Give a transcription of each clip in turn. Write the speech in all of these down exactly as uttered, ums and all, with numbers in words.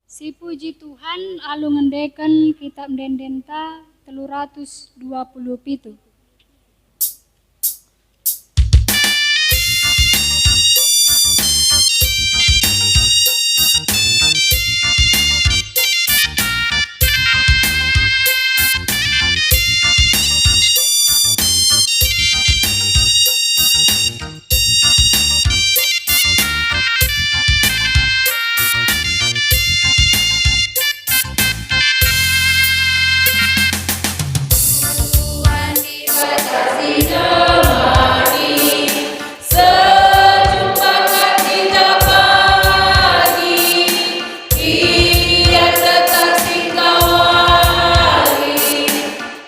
Sipuji Tuhan alu ngendeken Kitap Ende-endenta telu ratus dua puluh pitu.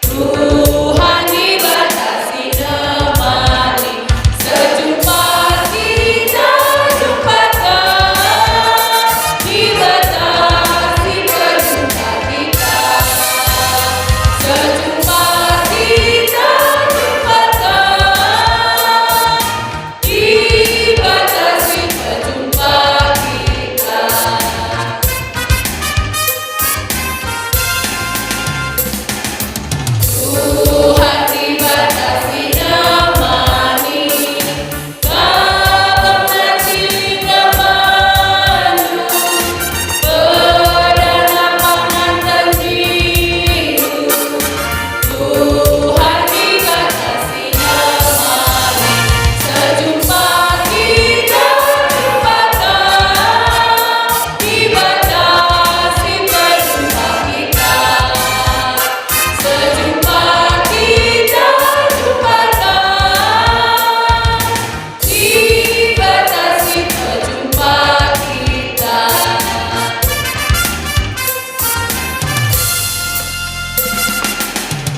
Tuhan Dibata si nemani, sejumpa kita jumpaken, Dibata si pejumpa kita, sejumpa kita jumpaken. Dibata si pejumpa kita. Tuhan Dibata si nemani, kagem nacilina bandu, pedana pangan tendidu. Tuhan Dibata si nemani, sejumpa kita jumpaken, Dibata si pejumpa kita, sejumpa kita jumpaken. Dibata si pejumpa kita.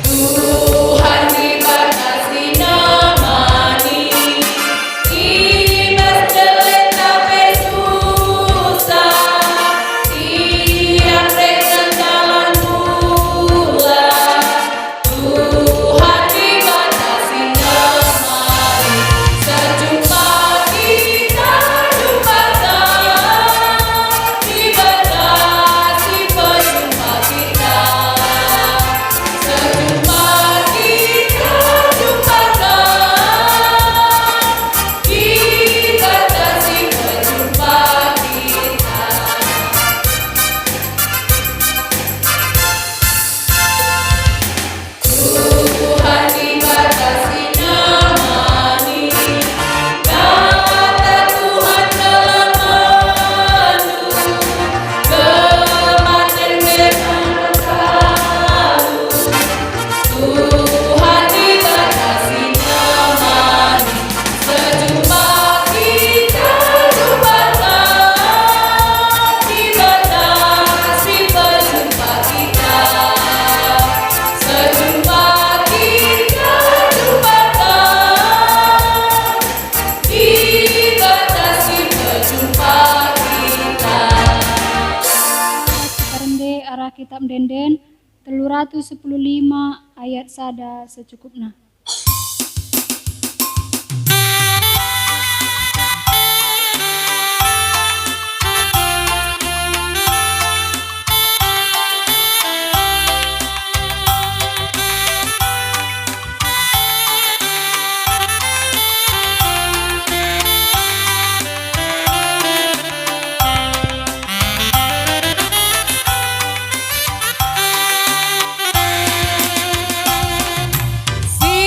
Tuhan Dibata si nemani, i bas jeleta pe susah, Ia mereken jalan pulang. Tuhan Dibata si nemani, sejumpa kita jumpaken, Dibata si pejumpa kita, sejumpa kita jumpaken, Dibata si pejumpa kita. Tuhan Dibata si nemani, kata Tuhan keleng mendung, kematen memang kekal. Tuhan Dibata si nemani, sejumpa kita jumpaken, Dibata si pejumpa kita. Sejumpa kita jumpaken, Dibata si pejumpa kita. Kita rende arah Kitap Ende-enden telu ratus sepuluh lima ayat sada secukupna. Si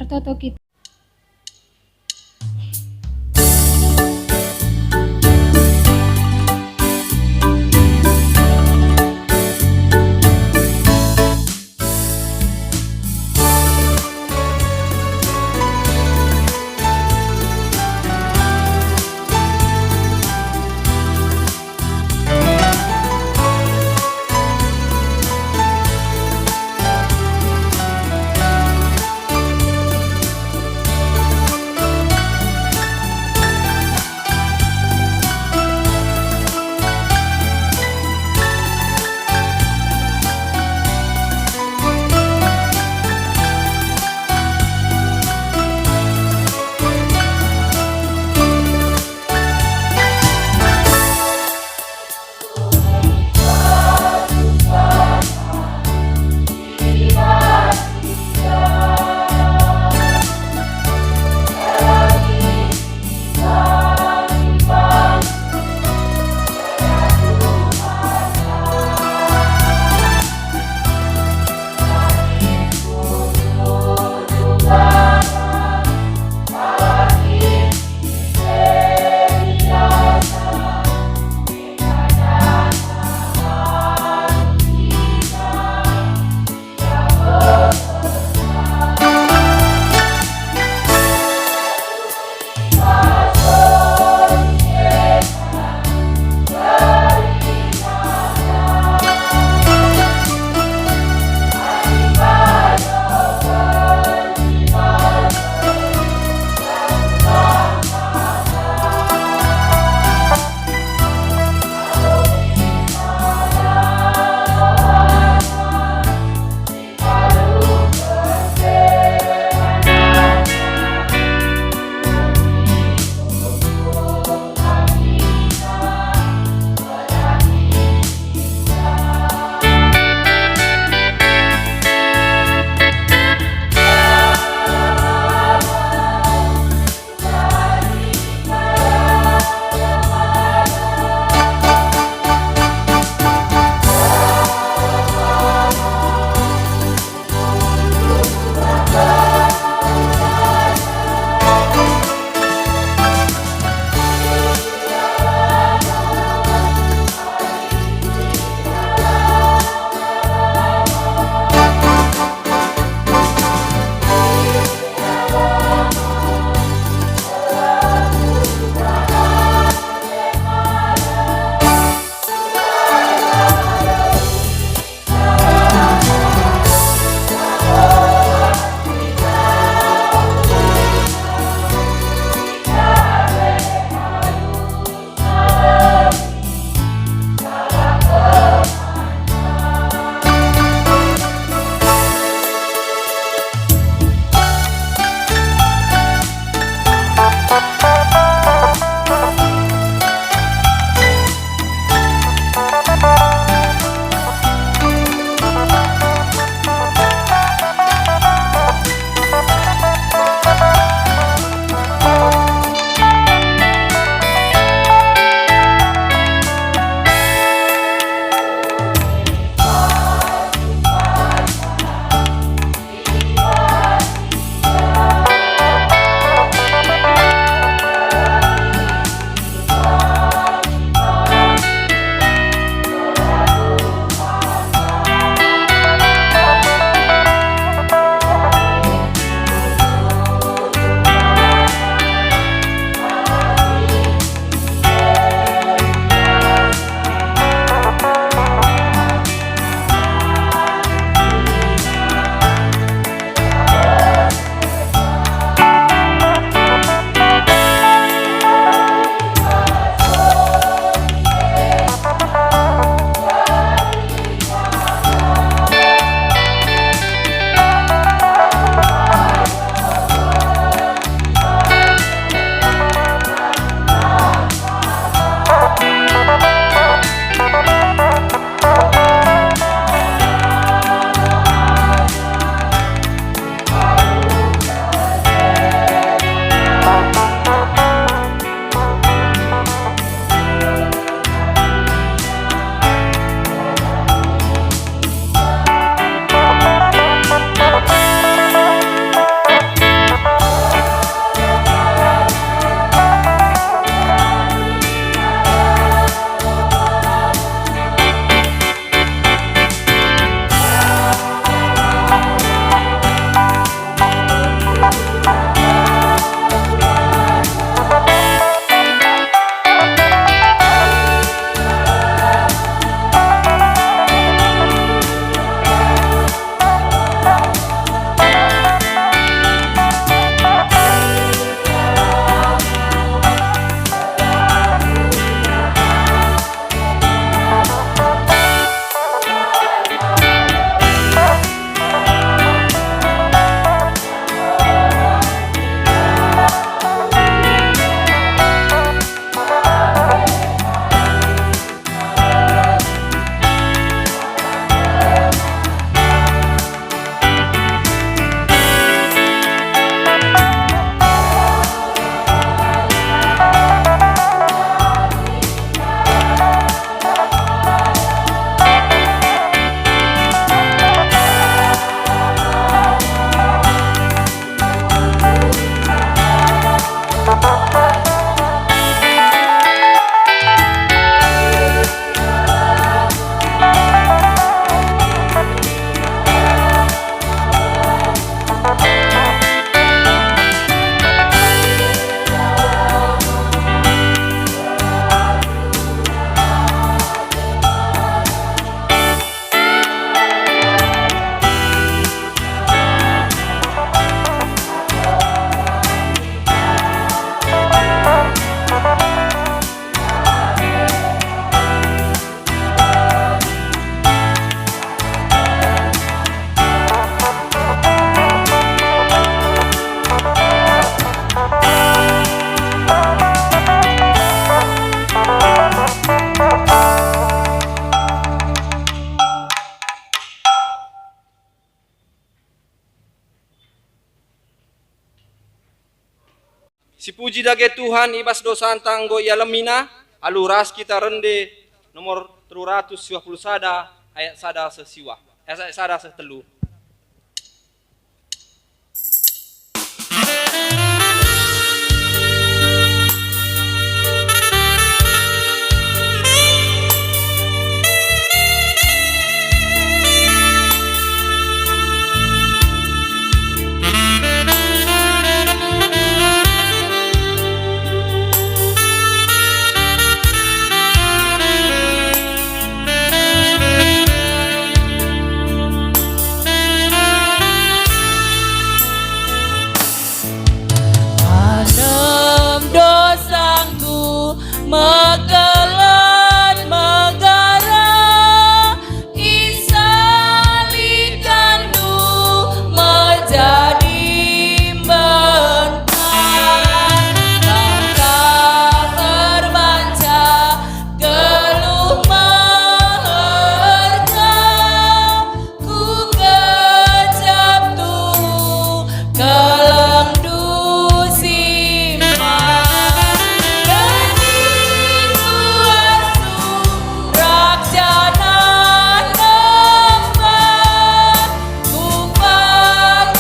Ertoto kita. Sipuji dage Tuhan, i bas dosanta enggo ialemiNa, alu ras kita rende nomor telu ratus siwah puluh sada ayat sada seh siwah, eh, ayat sada seh telu. Anem dosangku mekelen megara, isalibkanNdu menjadi bentang. Engkau terbanca geluh meherga, ku kejep tuhu kelengndu si man. Demi kuat surak janah nembah, kupakeken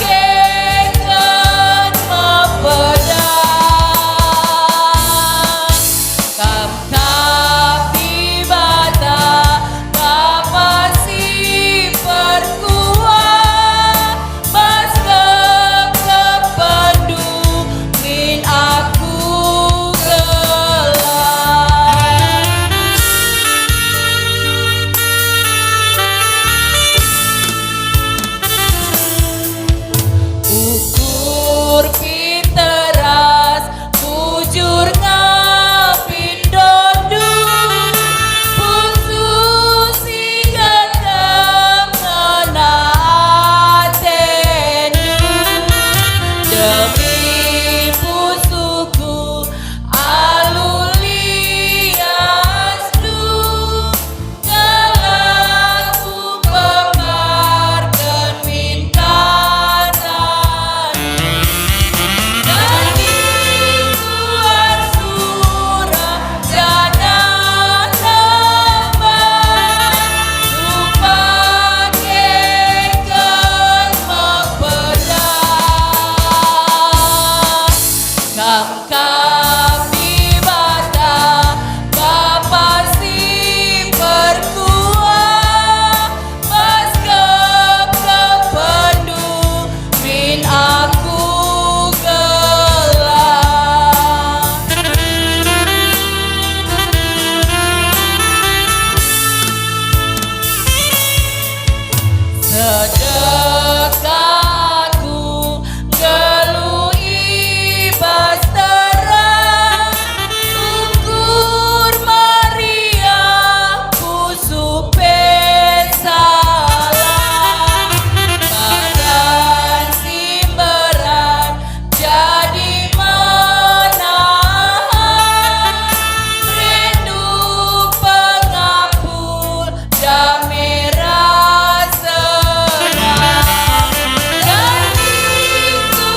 me pedang. Kam kap Dibata, Bapa si perkuah, bas kepkepenndu min aku gelah. Ukur pinteras, bujur ngapin dondu, pusuh si ganteng ngena atendu. Demi pusuhku alu liasndu, gelah kupembarken min kataNdu. Dagingku ersurak janah nembah, kupakeken me pedang. Kam kap Dibata, Bapa si perkuah, bas kepkepenndu min aku gelah. Sedekahku nggeluh i bas terang, ukur meriah pusuh pe salah. Badan si mberat jadi menahan, rindu pengapul dame rasa. Dagingku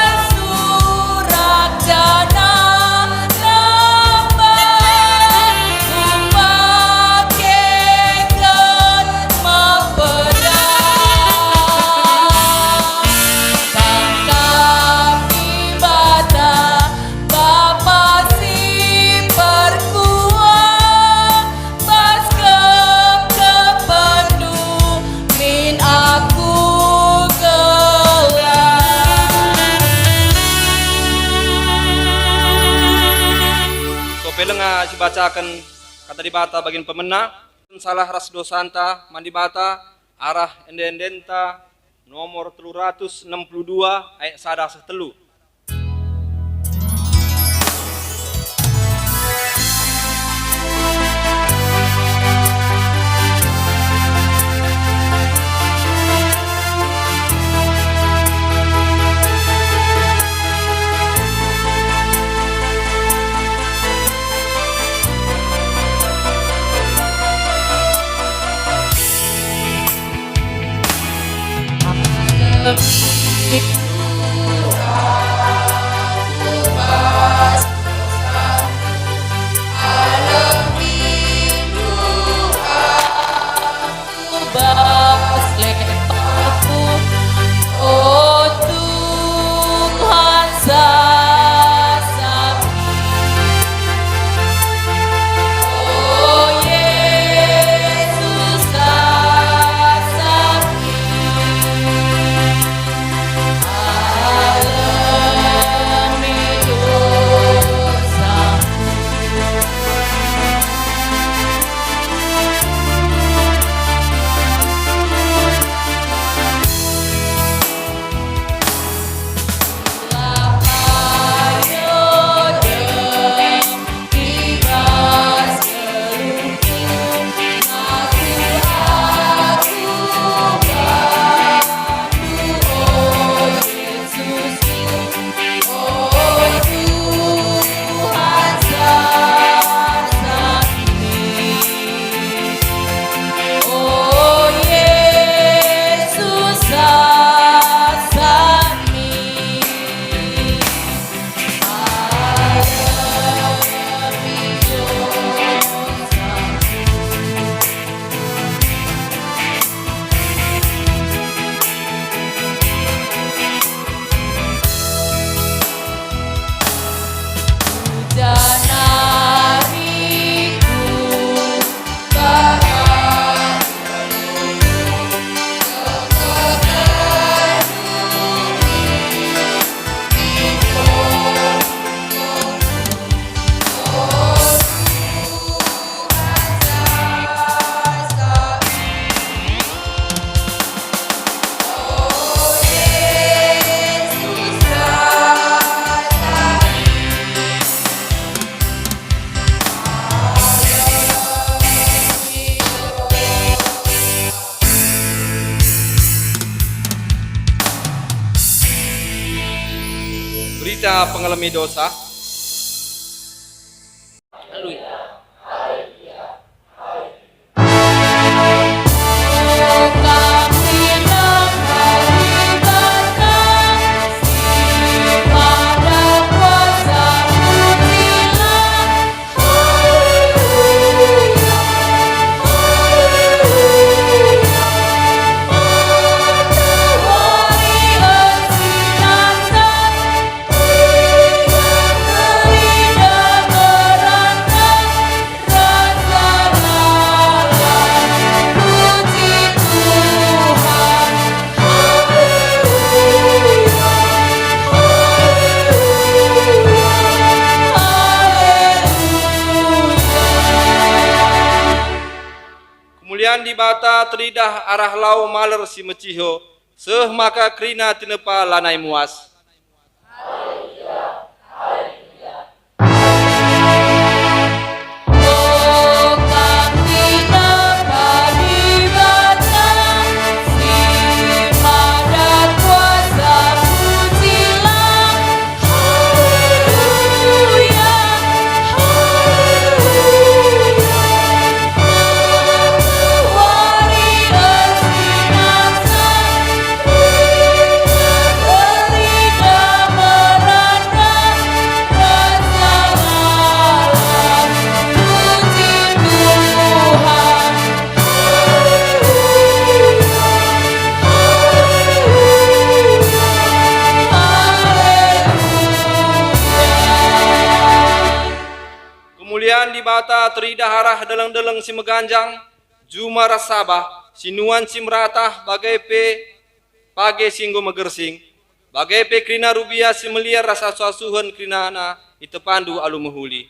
ersurak janah nembah, kupakeken me pedang. Kam kap Dibata, Bapa si perkuah, bas kepkepenndu min aku gelah. Enggo pe lenga sibacaken Kata Dibata bagin pemena, salah ras dosanta man Dibata, arah ende-endenta nomor telu ratus enem puluh dua ayat sada seh telu. Berita pengalemi dosa. Kemulian Dibata teridah arah lau maler si meciho, seh maka kerina tinepa lanai muas. Kemulian Dibata teridah arah deleng-deleng si meganjang, juma ras sabah, si nuan si meratah, bage pe page si enggo megersing, bage pe kerina rubia si meliar ras asuh-asuhen kerinana itepandu alu mehuli.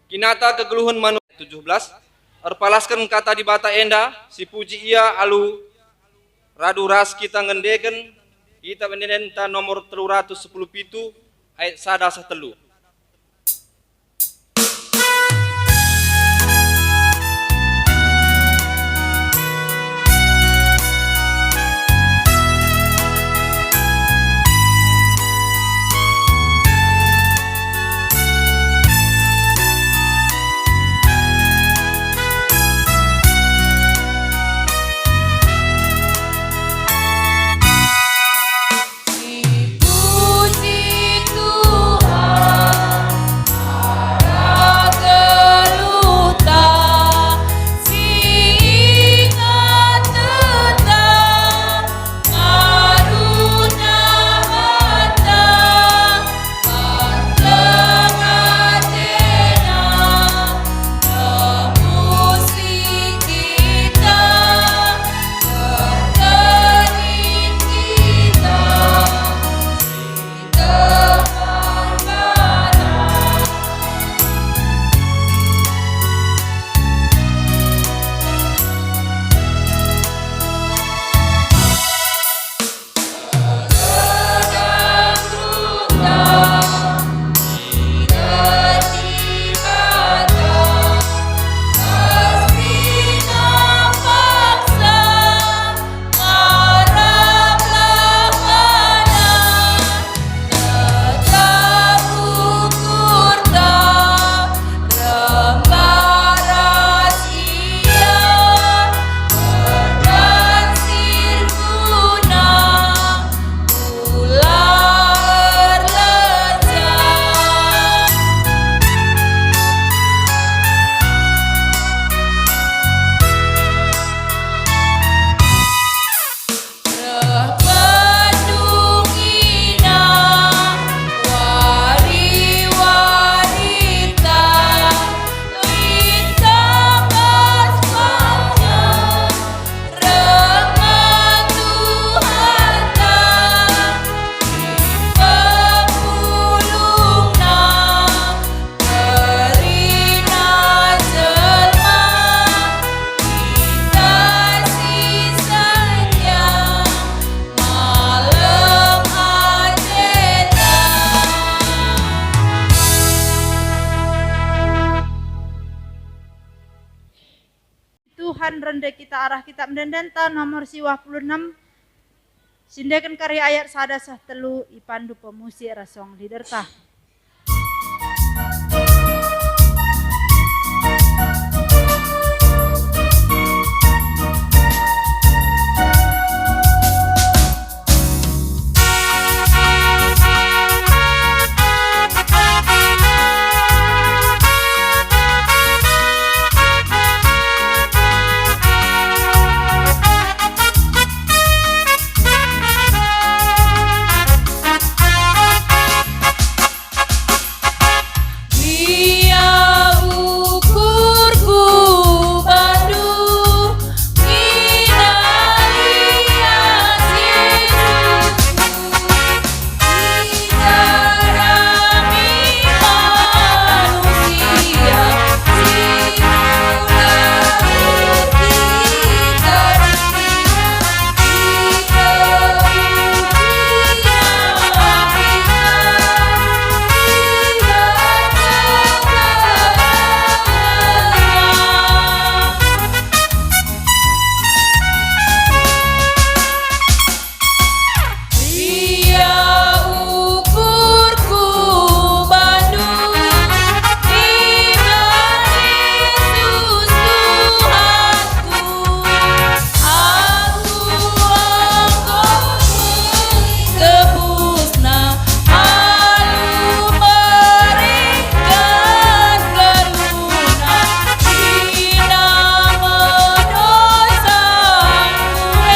Kinata kegeluhen manu-, tujuh belas. Erpalasken kata Dibata enda, sipuji Ia alu radu ras kita ngendeken Kitab Ende-endenta nomor telu ratus sepuluh pitu ayat sada seh telu. Dipuji Tuhan, Rende kita arah kitab ende-endenta nomor siwah puluh enem, sindeken kari ayat sada seh telu, ipandu pemusik ras song leaderta. Ia ukurku bandu, nina ia si susu, idarami manusia si mula kita. Ia ukurku bandu, Tuhan Yesus Tuhanku. Aku enggo tebusna alu mereken galuna, si name dosaku e.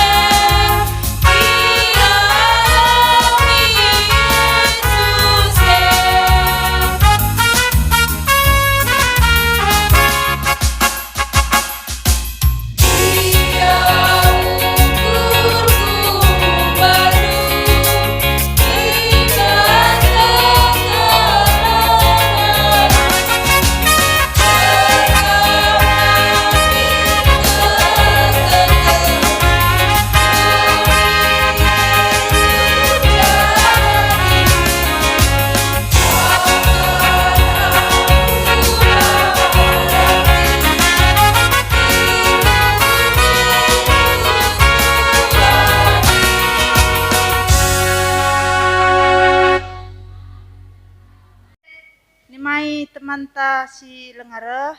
Nimai temanta si langa reh,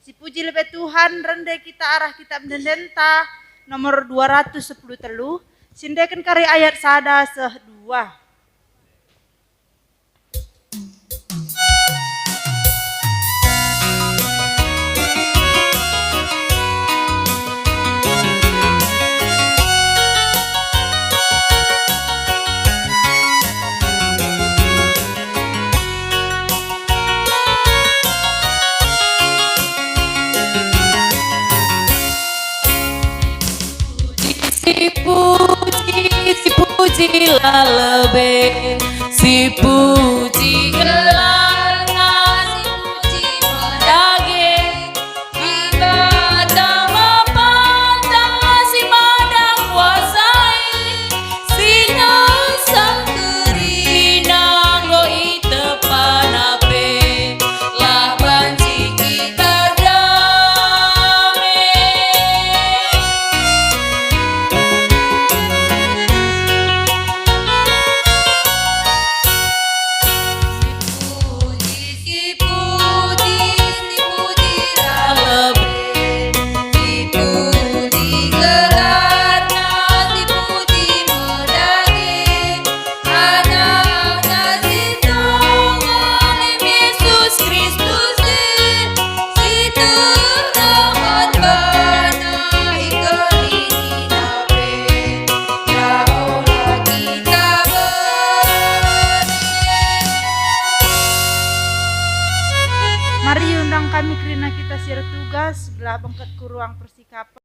sipuji lebe Tuhan, rende kita arah kitab ende-endenta nomor dua ratus sepuluh telu, sindeken kari ayat sada seh dua. Sipuji, sipujilah lebe, sipuji gelarNa, sipuji me dage. Dibata me Bapa si mada kuasa e, si nesang kerina enggo itepana pe, lah banci kita dame. Sipuji, sipuji, sipujilah lebe, sipuji gelarNa, sipuji me dage. AnakNa si tonggo, Yesus Kristus e, si terdapat bana i kerina pe, la ola kita bere. Mari undang kami kerina kita si ertugas, gelah bengket ku ruang persikap.